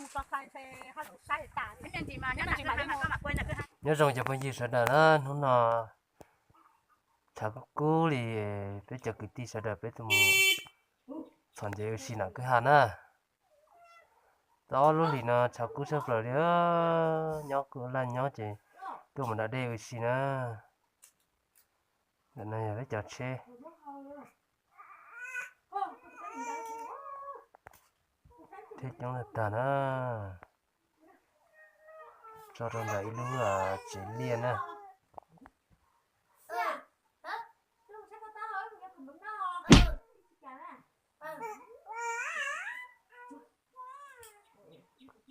Nyob zoo cov phooj ywg sawv daws na, hnub no tshav kub kub li, peb cov kwv tij sawv daws peb tuaj mus txhom ntses ua si nram kwj ha na. Tau ob lub hlis no tshav kub tshaj plaws li, nyob kuj laj nyob ces tuaj mus da dej ua si na. Ntawm no yog peb cov tsheb, tsheb coob tag tag na. Tso rau ntawm ib lub tsev liaj na.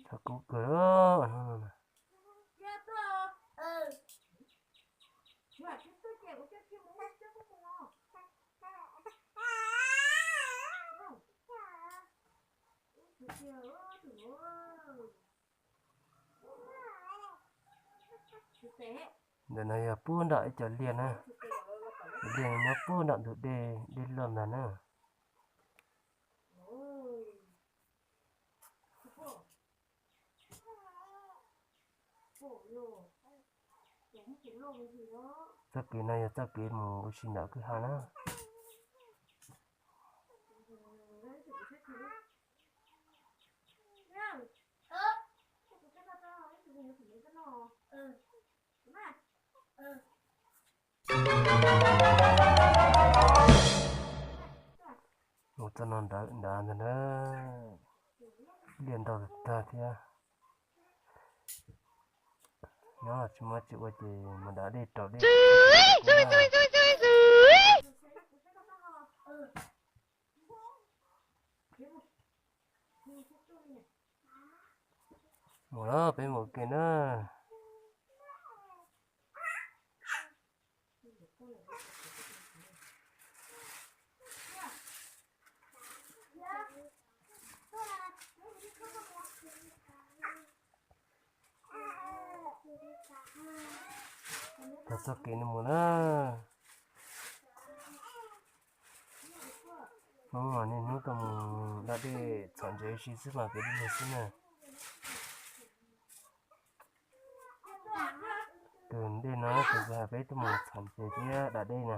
Tshav kub kawg. Ntawm no yog puag nram ib co liaj na. Liaj no nyob puag nram ntug dej, dej loj ntag na. Txoj kev no yog txoj kev mus ua si nram kwj ha na. Mus txoj no nrawm nrad ntag na. Liaj ntau tag thiab. Nyob los tsis muaj tsis ua ces mus da dej rau dej. Mus los peb mus ua ke na. Taug txoj kev no mus na. Hmoob mas niaj hnub tuaj mus da dej txhom ntses ua si xwb mas kev deb nug xwb na. Tus dej no tus kwv hais peb tuaj mus txhom ntses thiab da dej na.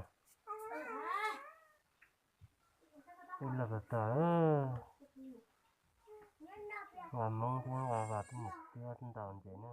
Dej loj tag tag. Vas Hmoob thiab vas vas tuaj mus thiab ntaus ntses na.